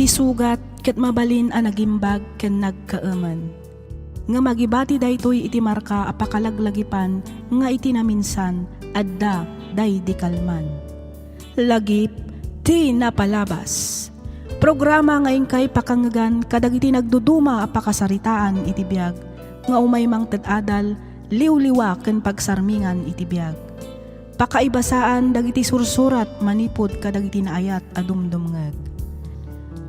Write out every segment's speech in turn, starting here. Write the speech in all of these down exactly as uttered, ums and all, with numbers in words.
Ti sugat ket mabalin a nagimbag ken nagkaemen. Ngem agibati daytoy iti marka a pakalaglagipan nga iti naminsan, adda daydi kalman. Lagip ti napalabas. Programa nga inkay pakangngegan kadagiti nagduduma a pakasaritaan iti biag nga umay mangted adal, liwliwa ken pagsarmingan iti biag. Pakaibasaan dagiti sursurat manipud kadagiti naayat a dumdumngeg.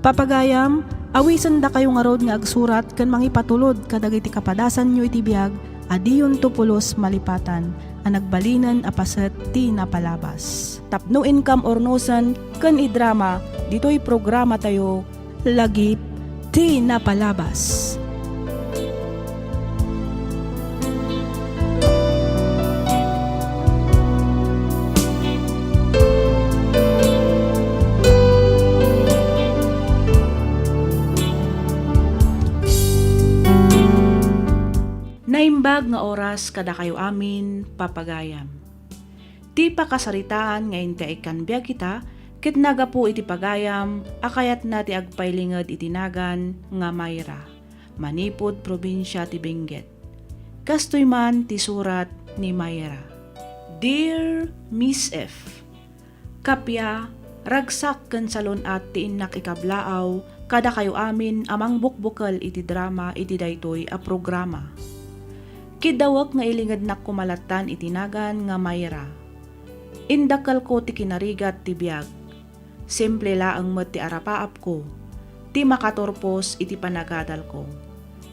Papagayam, awisendakayo ngarud nga agsurat ken mangipatulod kadagiti kapadasanyo iti biag a diyonto pulos malipatan a nagbalinen a paset ti napalabas. Tapno inkam urnosen ken idrama ditoy programatayo, Lagip ti Napalabas. Naimbag nga oras kadakayo amin, papagayam. Ti pakasaritaan nga inti ikkan biag ita ket nagapu iti pagayam a kayatna ti agpailinged iti nagan nga Mayra, manipud probinsia ti Benguet. Kastoy man ti surat ni Mayra. Dear Miss F, Kappia, ragsak ken salun-at ti innak ikablaaw kadakayo amin a mangbukbukel iti drama iti daytoy a programa. Kiddawek nga ilingednak koma lattan iti nagan nga Mayra. Indakkelko ti kinarigat ti biag. Simple laeng met ti arapaapko, ti makaturpos iti panagadalko.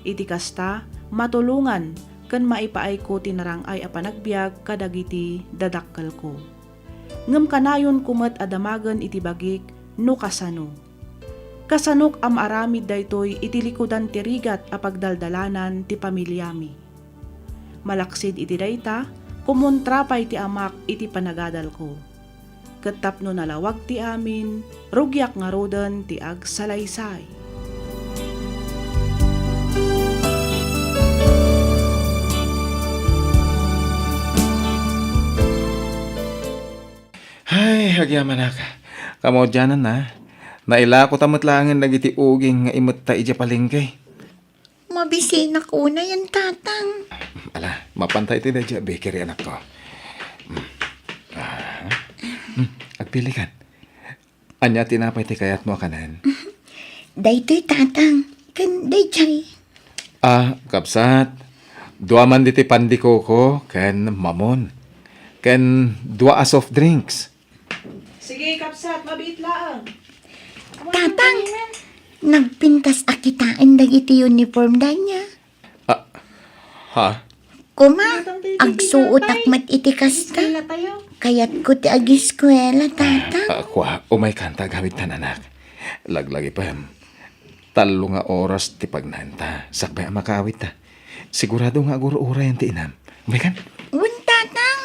Iti kasta, matulongan ken maipaayko ti narang-ay a panagbiag kadagiti dadakkelko. Ngem kanayonko met a damagen iti bagik no kasano. Kasanok a maaramid daytoy iti likudan ti rigat a pagdaldalanan ti pamiliami. Malaksid iti dayta, kumontra pay ti amak iti panagadalko. Ket tapno nalawag ti amin, rugiak ngaruden ti agsalaysay. Ay, agyamanak. Kamaudiananna, nailako ta met laengen dagiti uging nga imetta idiay palengke. Mabisinak unay, Tatang. Ala, mapanta iti daydiay a bakery, anakko. Mm. Ah. Mm, agpilikan. Ania tinapay ti kayatmo a kanen? Daytoy, Tatang. Ken daydiay. Ah, kabsat. Dua man diti pan de coco ken mamon. Ken dua a soft drinks. Sige, kabsat, mabiit laeng. Tatang, nagpintas a kitaen dagiti uniform da nia. Ah, ha? Kuma, agsuotak met iti kasta. Kayatko ti agiskuela, Tatang. Ah, kua, umay kanta agawidtan, anak. Laglagipem. Tallo nga oras ti pagnaenta. Sakbay a makaawidta. Sigurado nga agur-urayan ti inam. Umaykan? Wen, Tatang.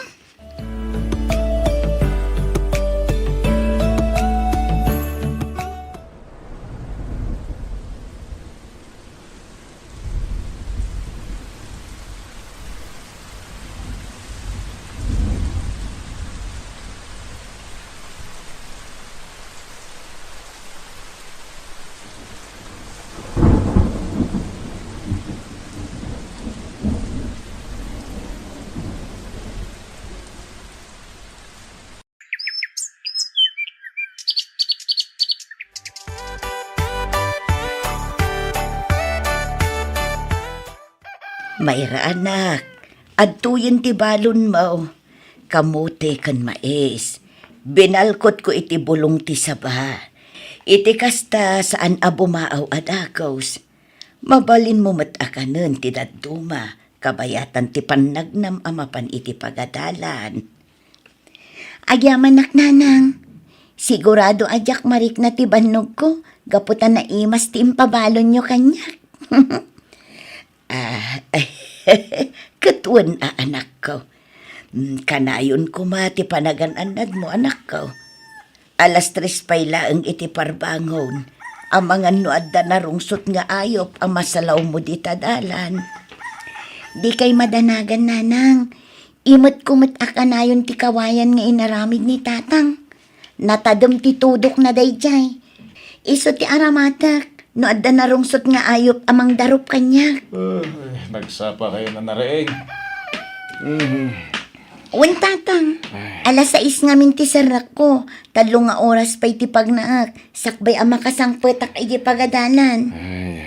Mayra, anak, adtoyen ti balonmo, kamote ken mais. Binalkotko iti bulong ti saba. Iti kasta, saan a bumaaw a dagus. Mabalinmo met a kanen ti dadduma, kabayatan ti pannagnam a mapan iti pagadalan. Agyamanak, Nanang. Sigurado a diak marikna ti bannogko gapu ta naimas ti impabalonyo kaniak. Ah, ket wen a, anakko. Mm, kanayon koma ti panagan-annadmo, anakko. Alas tres pay laeng iti parbangon. Amangan no adda narungsot nga ayup a masalawmo dita dalan. Dikay madanagan, Nanang. Imetko met a kanayon ti kawayan nga inaramid ni Tatang. Natadem ti tudokna daydiay. Isu ti aramatek no adda narungsot nga ayup a mangdarup kaniak. Ay, nagsapa kayo na nariing. Mhm. Wen, Tatang. Ay. Alas sais ngamin ti serrekko. Tallo nga oras pay ti pagnaek, sakbay a makasangpetak iti pagadalan. Ay.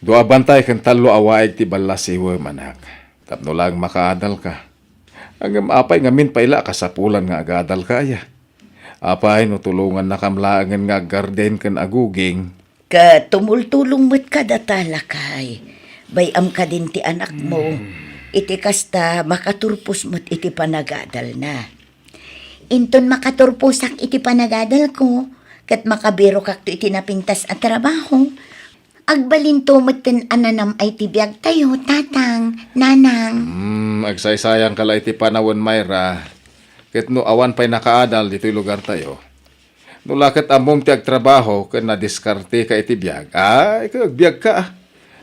Dua a bantay ken tallo a waig ti ballasiwem, anak. Tapno laeng makaadalka. Ngem apay ngamin pay la a kasapulan nga agadalka aya? Apay no tulongannakam laengen nga aggarden ken aguging? Ket tumultulong met kadata, lakay. Bay-am kadin ti anakmo. Hmm. Iti kasta, makaturpos met iti panagadalna. Inton makaturposak iti panagadalko, ket makabirokakto iti napintas a trabaho, agbalinto metten a nanam-ay ti biagtayo, Tatang, Nanang. Hmm, agsaysayangka la iti panawen, Myra. Ket no awan pay nakaadal ditoy lugartayo, no la ket ammom ti agtrabaho ken nadiskarteka iti biag, ay, ket agbiagka, a.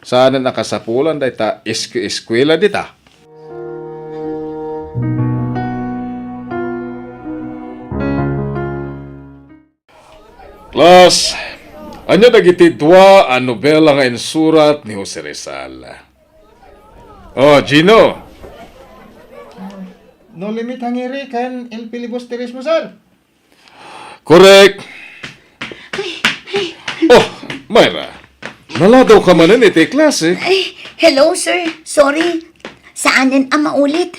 Saanen a kasapulan dayta iski-eskuela dita. Klas, ania dagiti dua a nobela nga insurat ni Jose Rizal? Oh, Gino. No Limit Hangiri ken El Filibusterismo, sir. Correct. Ay, ay. Oh, Myra. Naladawka manen iti klase. Ay, hello, sir. Sorry. Saanen a maulit.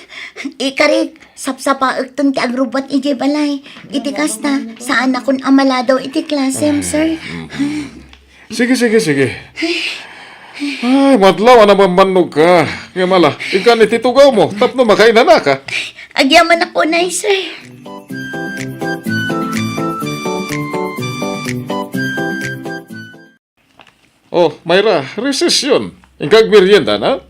Ikarik, sapsapaekton ti agrubbuat idiay balay. Iti kasta, saanakon a maladaw iti klasem, sir. Mhm. Sige, sige, sige. Ay, madlaw a namamannogka. Ngem ala, inkan iti tugawmo, tapno makainanaka. Agyamanak unay, sir. Oh, Myra, recess yon. Inka agmerienda, na?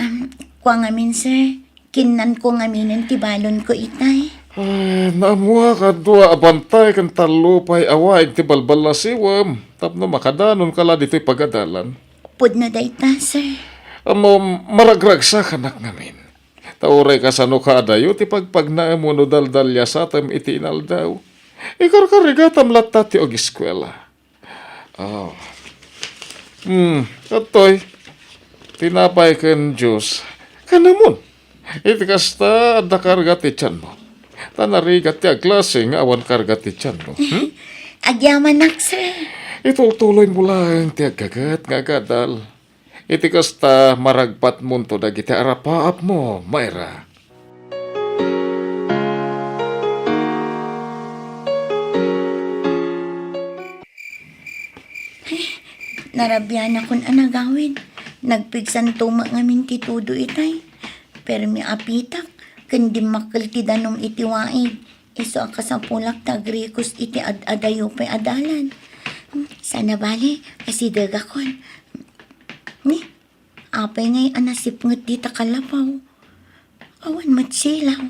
Um, kua ngamin, sir. Kinnanko ngaminen ti balonko itay. Ay, naammoak a dua a bantay ken tallo pay a waig ti balballasiwem tapno makadanonka la ditoy pagadalan. Pudno dayta, sir. Ammom, maragragsakanak ngamin. Ta uray kasano ka adayo ti pagpagnaem wenno daldaliasatem iti inaldaw, ikarkarigatam latta ti ageskuela. Oh. Hmm, adtoy. Tinapay ken juice. Kanamon. Iti kasta, adda karga ti tianmo. Ta narigat ti agklase nga awan karga ti tianmo. Hmm? Agyamanak, sir. Itultuloymo laeng ti aggaget nga agadal. Iti kasta, maragpatmonto dagiti arapaapmo, Myra. Narabianakon a nagawid. Nagpigsanto met ngamin ti todo itay. Permi a pitak, ken dimmakkel ti danum iti waig. Isu a kasapulak ta agrikos iti ad-adayo pay a dalan. Sana bale, asidegakon. Ni, apay ngay a nasipnget dita kalapaw? Awan met silaw.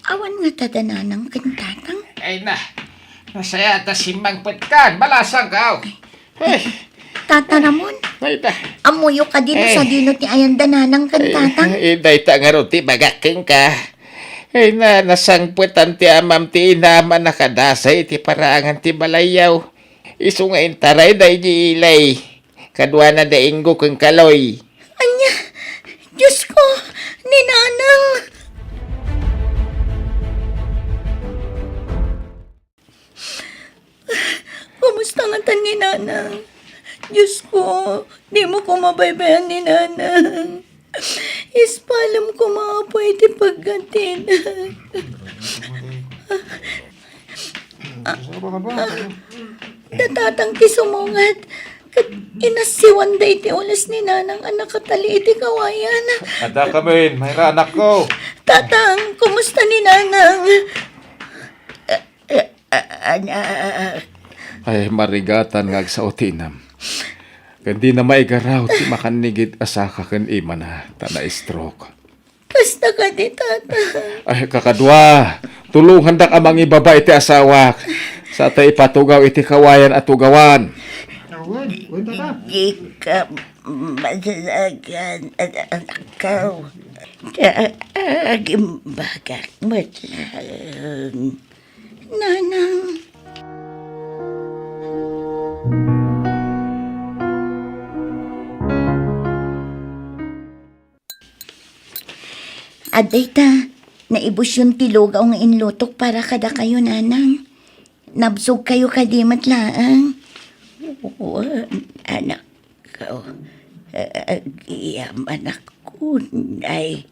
Awan ngata da nanang ken tatang? Ay na, nasaya ta simmangpetkan, balasangkaw. Ay. Tata Ramon? Ay, ta. Ammoyo kadi no Eh. sadino ti ayan da nanang ken Ay, tatang? eh, dayta ngarud ti bagak kenka. Ay na, nasangpetan ti amam ti inam a nakadasay iti paraangan ti balayyaw. Isu nga intarayda idiay ilay. Kaduana da Ingo ken Kaloy. Ania? Diosko, ni Nanang! Kumusta ngata ni Nanang? Diosko, dimo koma baybay-an ni Nanang. Ispalem koma, Apo, iti paggatina. Ah, ah, da tatang ti sumungad. Ket inassiwanda iti ules ni Nanang a nakatali iti kawayan. Adda kamin, Myra, anakko. Tatang, kumusta ni Nanang? Ah, ah, ah, ah. Ay, marigatan nga agsao ti inam. Ken dina maigaraw ti makannigit a saka ken imana, ta na-stroke. Kasta kadi, Tata. Ay, kakadua, tulongandak a mangibaba iti asawak. Sa ta ipatugaw iti kawayan a tugawan. Awan, wen, Tata. Di ka masalagan, anakko. Agimbagak met laeng. Nanang. Dayta, naibusyon ti lugaw nga inlutok para kadakayo, Nanang. Nabsogkayo kadi met laeng? Wen, anakko. Agyamanak unay.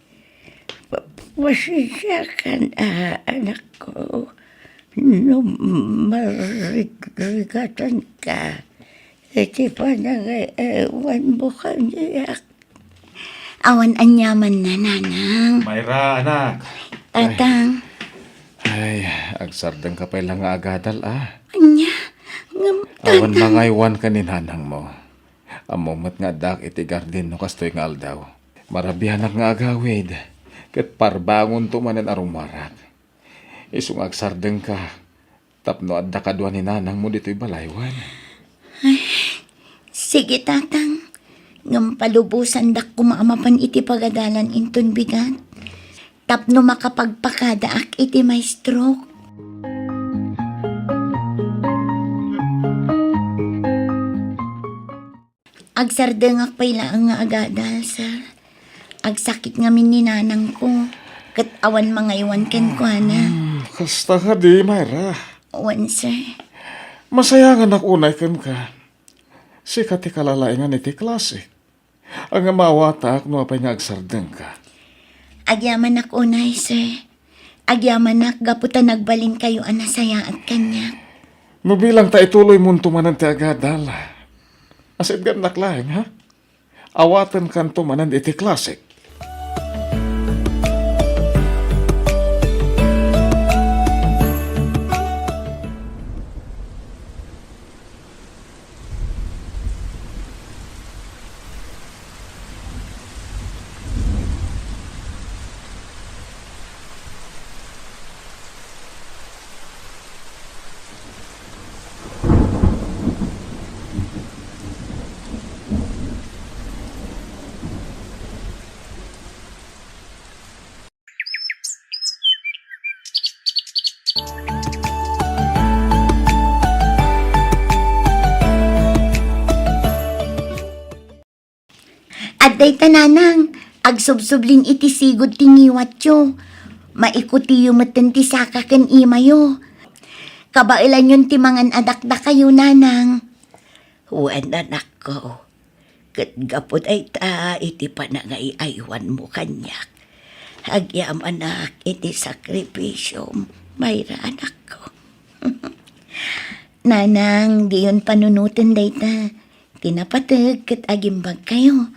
Pa-, pasensiakan, a, anakko, no marigrigatanka iti panangay-aywanmo kaniak. Awan aniamanna, Nanang. Myra, anak. Tatang. Ay, agsardengka pay la nga agadal, a. Ania? Ngem, Awan Tatang. Mangaywanka ni nanangmo. Ammom met nga addaak iti garden no kastoy nga aldaw. Marabianak nga agawid, ket parbangonto manen a rummuarak. Isu nga agsardengka tapno adda kadua ni nanangmo ditoy balay, wen? Ay, sige, Tatang. Ngem palubosandak koma a mapan iti pagadalan inton bigat, tapno makapagpakadaak iti maestroak. Agsardengak pay laeng nga agadal, sir. Agsakit ngamin ni nanangko, ket awan mangaywan kenkuana. Hmm, kasta kadi, Myra? Wen, sir. Masayanganak unay kenka. Sika ti kalalaingan iti klase. Ngem awatak no apay nga agsardengka. Agyamanak unay, sir. Agyamanak gapu ta nagbalinkayo a nasayaat kaniak. No bilang ta ituloymonto manen ti agadal, asidngannak laeng, ha? Awatenkanto manen iti klasek. Adda ita, nanang, agsubsublin iti sigud ti ngiwatyo. Maikutiyo metten ti saka ken imayo. Kabaelanyon ti mangan a dakdakayo, nanang. Wen, anakko. Ket gapu dayta iti panangay-aywanmo kaniak, agyamanak iti sakripisiom, Myra, anakko. Nanang, diyon panunoten dayta. Ti napateg ket agimbagkayo.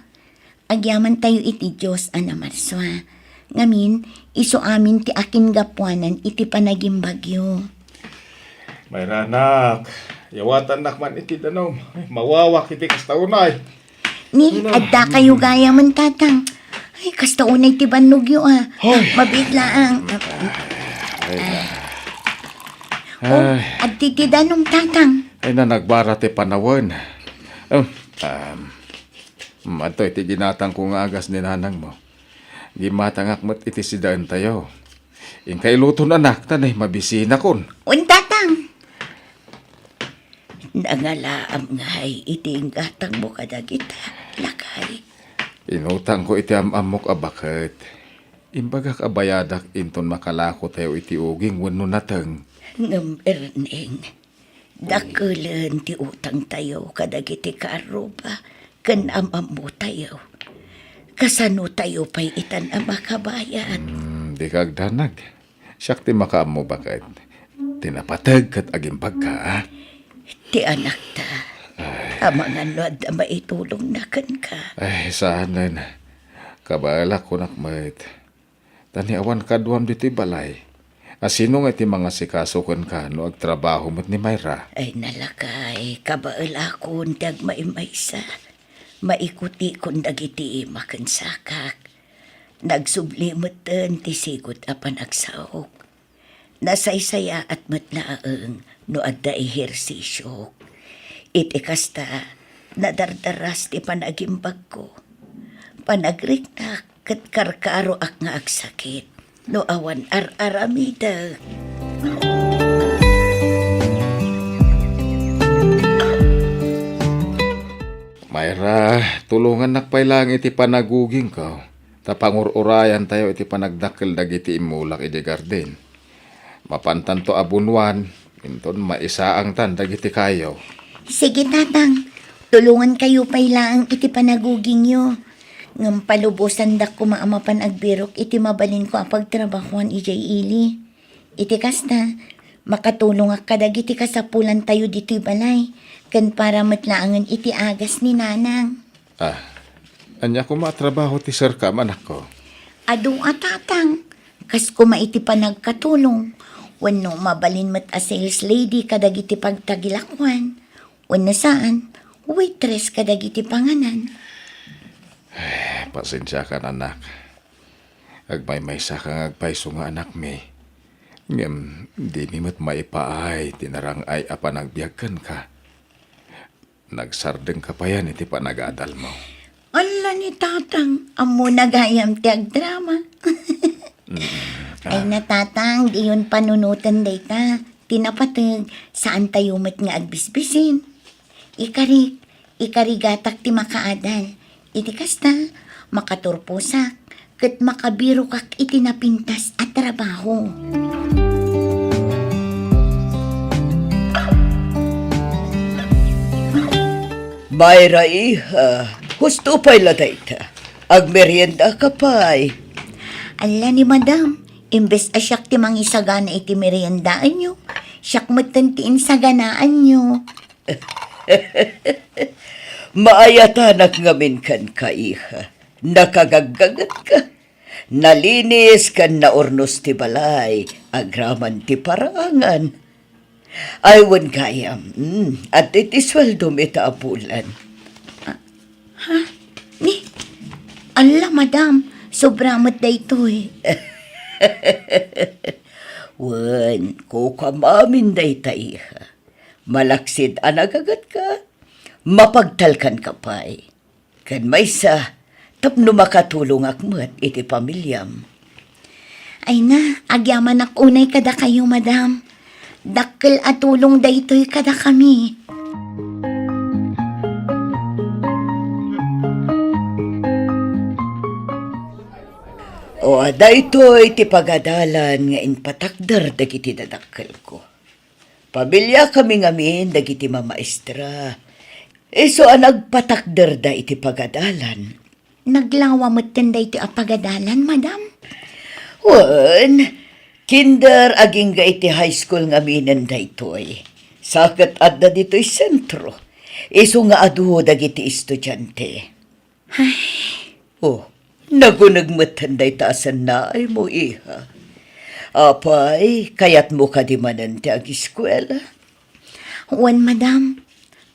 Agyamantayo iti Dios a namarsua. Ngamin, isu amin ti akingapuanan iti panagimbagyo. Myra, anak, yawatannak man iti danum. Ay, mawawak iti kasta unay. Ni, adda kayo gayam, tatang. Ay, kasta unay ti bannogyo, a. Hoy. Mabiit laang. Ay, na. Oh, ay. Adda ti danum, tatang. Ay, na, nagbara ti panawen. Um, um, mm, adtoy ti ginatangko nga agas ni nanangmo. Gimmatangak met iti sidaentayo. Inka iluton, anak, ta nay mabisinakon. Wen, tatang. Nangalaam ngay iti inggatangmo kadagita, lakay. Inutangko iti am-ammok a baket. Imbagak a bayadak inton makalakotayo iti uging wenno nateng. Ngem, Erneng, dakkelen ti utangtayo kadagiti kaarruba ken am-ammotayo. Kasanotayo pay itan a makabayad? Hmm, dika agdanag. Siak ti makaammo, baket. Ti napateg ket agimbagka, a? Ti anakta. Ay. Amangan no adda maitulongna kenka. Ay, saanen. Kabaelak kunak met. Ta ni awan kaduam ditoy balay, a sino nga ti mangasikaso kenka no agtrabaho met ni Myra? Ay, nalakay, kabaelakon ti agmaymaysa. Maikutikon dagiti ima ken sakak. Nagsubli metten ti sigud a panagsaok. Nasaysayaat met laeng no adda ehersisiok. Iti kasta, nadardaras ti panagimbagko. Panagriknak ket karkaroak nga agsakit no awan ar-aramidek. Myra, tulongannak pay laeng iti panagugingko. ta pangur-urayantayo iti panagdakkel dagiti immulak idiay garden. Mapantanto a bunuan, inton maisaangtan dagiti kayo. Sige, Tatang. Tulongankayo pay laeng iti panagugingyo. Ngem palubosandak koma a mapan agbirok iti mabalinko a pagtrabahoan idiay ili. Iti kasta, makatulongak kadagiti kasapulantayo ditoy balay, ken para met laengen iti agas ni Nanang. Ah, ania koma a trabaho ti serkam, anakko? Adu a, Tatang, kas koma iti panagkatulong, wenno mabalin met a sales lady kadagiti pagtagilakuan, wenno saan, waitress kadagiti panganan. Eh, pasensiakan, anak. Agmaymaysaka nga agpayso nga anakmi. Ngem dimi met maipaay ti narang-ay a panagbiag kenka. Nagsardengka payen iti panagadalmo. Alla ni Tatang, ammona gayam ti agdrama. Mm. Ay na, Tatang, diyon panunoten dayta. Ti napateg, saantayo met nga agbisbisin. Ikarik, ikarigatak ti makaadal. Iti kasta, makaturposak, ket makabirokak iti napintas a trabaho. Mayra, iha, husto pay la dayta. Agmeriendaka pay. Alla ni Madam, imbes a siak ti mangisagana iti meriendaanyo, siak metten ti insaganaanyo. Maayatanak ngamin kenka, iha. Nakagaggagetka. Nalinis ken naurnos ti balay, agraman ti paraangan. Ay, wen gayam, mm, adda ti sueldom ita a bulan. Ah, ha? Ni? Alla, Madam, sobra met daytoy. Wen, kukuam amin dayta, iha. Malaksid a nagagetka, mapagtalkanka pay. Ken maysa, tapno makatulongak met iti pamiliam. Ay na, agyamanak unay kadakayo, Madam. Dakkel a tulong daytoy kadakami. O, daytoy ti pagadalan nga impatakder dagiti dadakkelko. Pamiliakami ngamin dagiti mamaestra. Isu a nagpatakderda iti pagadalan. Naglawa metten daytoy a pagadalan, Madam? Wen, kinder agingga iti high school ngaminen daytoy. Sa ket adda ditoy sentro. Isu nga adu dagiti estudiante. Ay. Oh, naguneg metten dayta a sannaaymo, iha. Apay, kayatmo kadi manen ti agiskuela? Wen, Madam.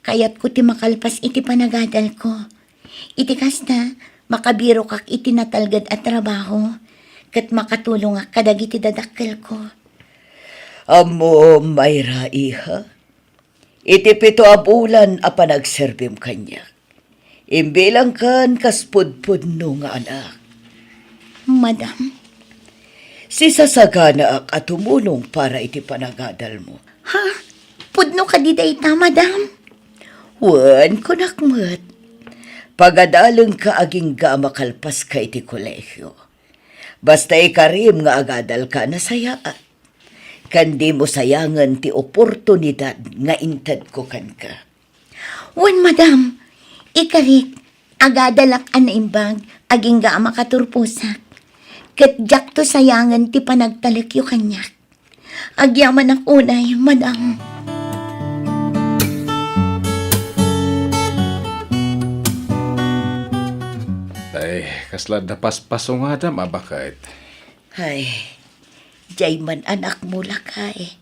Kayatko ti makalpas iti panagadalko. Iti kasta, makabirokak iti natalged a trabaho, ket makatulongak kadagiti dadakkelko. Ammom, Mayra, iha, iti pito a bulan a panagserbim kaniak, imbilangkan kas pudpudno nga anak. Madam? Sisasaganaak a tumulong para iti panagadalmo. Ha? Pudno kadi dayta, Madam? Wen, kunak met. Pagadalenka agingga a makalpaska iti kolehio. Basta ikarim nga agadalka, nasayaat. Ken dimo sayangen ti oportunidad nga intedko kenka. Wen, Madam, ikarik, agadalak a naimbag, agingga a makaturposak. Ket diakto sayangen ti panagtalekyo kaniak. Agyamanak unay, Madam. Ay, kasla da paspasungadam a baket. Ay, diay man anakmo, lakay.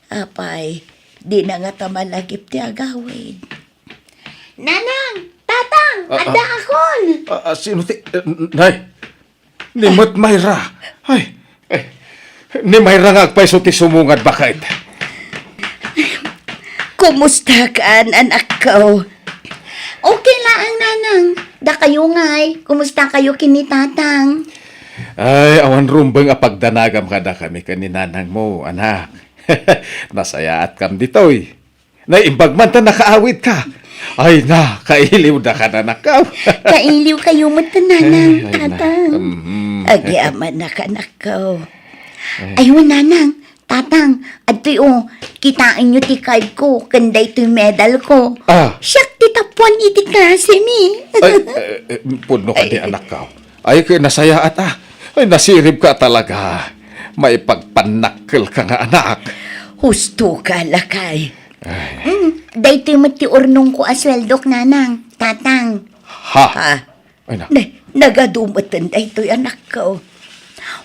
Apay, dina ngata malagip ti agawid. Nanang! Tatang! Ah, adda ah. Akon! Ah, ah, sino ti, eh, nay? Ni met Mayra. Ay, eh, ni Mayra nga agpayso ti sumungad, baket. Kumustakan, anakko? Okay laeng, Nanang. Dakayo ngay, kumusta kayo ken ni Tatang? Ay, awan rumbeng a pagdanagam kadakami ken ni Nanangmo, anak. Nasayaatkam ditoy. Naimbag man ta nakaawidka. Ay na, kailiw da ka, anakko. Kailiw kayo met, Nanang, Ay, ay na. Tatang. Mhm. Agyamanak, anakko. Ay. Ay, wen, Nanang, Tatang, adtoy, o, kitaenyo ti card ko, ken daytoy medal ko. Ah. Siak ti tapuan iti klase mi. Ay, eh, eh, pudno kadi, Ay. anakko. Ay, ket nasayaat, ah. Ay, nasirib ka talaga. Maipagpannakkel ka nga anak. Husto ka, lakay. Ay. Mm, daytoy met ti urnongko a sueldok, Nanang, Tatang. Ha? Ha? Ay, na. Na-, nagadu meten daytoy, anakko.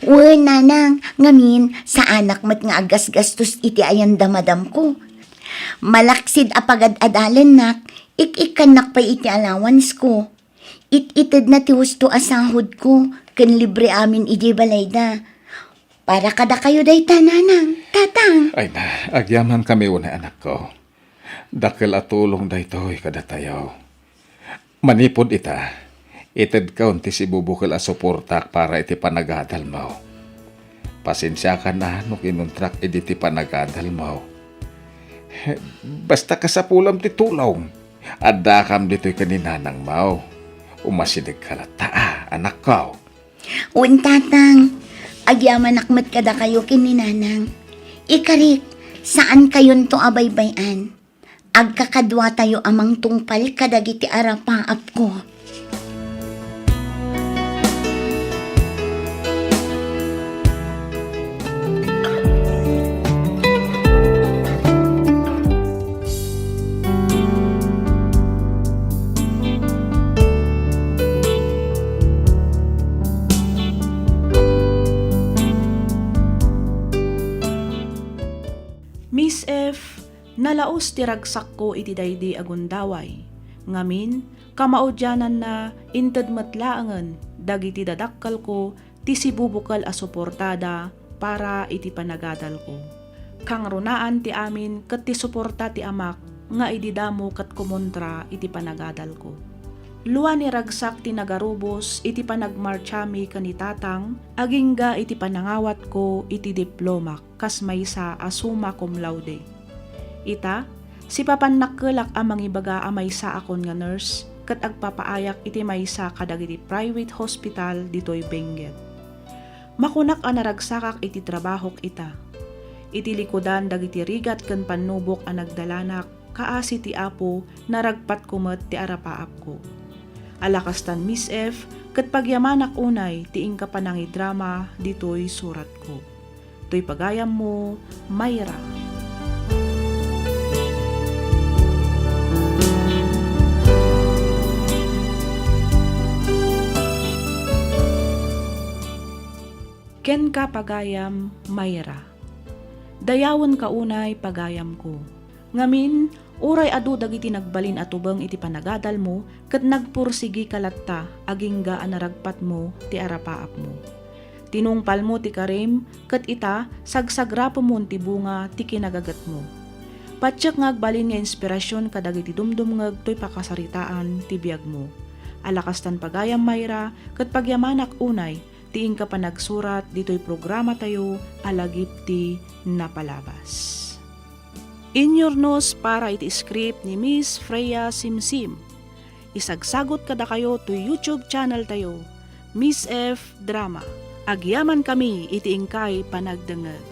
Wen, Nanang, ngamin, saanak met nga aggasgastos iti ayan da madamko. Malaksid a pagad-adalennak, ik-ikkannak pay iti allowance ko. It-itedna ti husto a sahod ko ken libre amin idiay balayda. Para kadakayo dayta, Nanang, Tatang. Ay na, agyaman kami unay, anakko. Dakkel a tulong daytoy kadatayo. Manipud ita, itedkon ti sibubukel a suportak para iti panagadalmo. Pasensiakan a no kinuntrak idi ti panagadalmo. Basta kasapulam ti tulong. Addakam ditoy ken ni nanangmo. Umasidegka latta, a, anakko. Wen, Tatang. Agyamanak met kadakayo ken ni Nanang. Ikarik, saankayonto a baybay-an. Agkakaduatayo a mangtungpal kadagiti arapaapko. Miss F, nalaus ti ragsakko iti daydi a gundaway. Ngamin, kamaudiananna, inted met laengen dagiti dadakkelko ti sibubukel a suportada para iti panagadalko. Kangrunaan ti amin ket ti suporta ti amak nga idi damo ket kumontra iti panagadalko. Lua ni ragsak ti nagarubos iti panagmartsami ken ni Tatang agingga iti panangawatko iti diplomak kas maysa a summa cum laude. Ita, sipapannakkelak a mangibaga a maysaakon nga nurse ket agpapaayak iti maysa kadagiti private hospital ditoy Benguet. Makunak a naragsakak iti trabahok ita. Iti likudan dagiti rigat ken pannubok a nagdalanak, kaasi ti Apo, naragpatko met ti arapaapko. Ala kastan, Miss F, ket pagyamanak unay ti inka panangidrama ditoy suratko. Toy pagayammo, Myra. Kenka, pagayam, Myra. Dayawenka unay, pagayamko. Ngamin, uray adu dagiti nagbalin a tubeng iti panagadalmo ket nagpursigika latta agingga a naragpatmo ti arapaapmo. Tinungpalmo ti karim ket ita, sagsagrapemon ti bunga ti kinagagetmo. Patiek nga agbalin nga inspirasion kadagiti dumdumngeg toy pakasaritaan ti biagmo. Ala kastan, pagayam, Myra, ket pagyamanak unay ti inka panagsurat ditoy programatayo a Lagip ti Napalabas. Inyurnos para iti script ni Miss Freya Simsim. Isagsagut kadakayo toy YouTube channel tayo, Miss F Drama. Agyaman kami iti inkay panagdengngeg.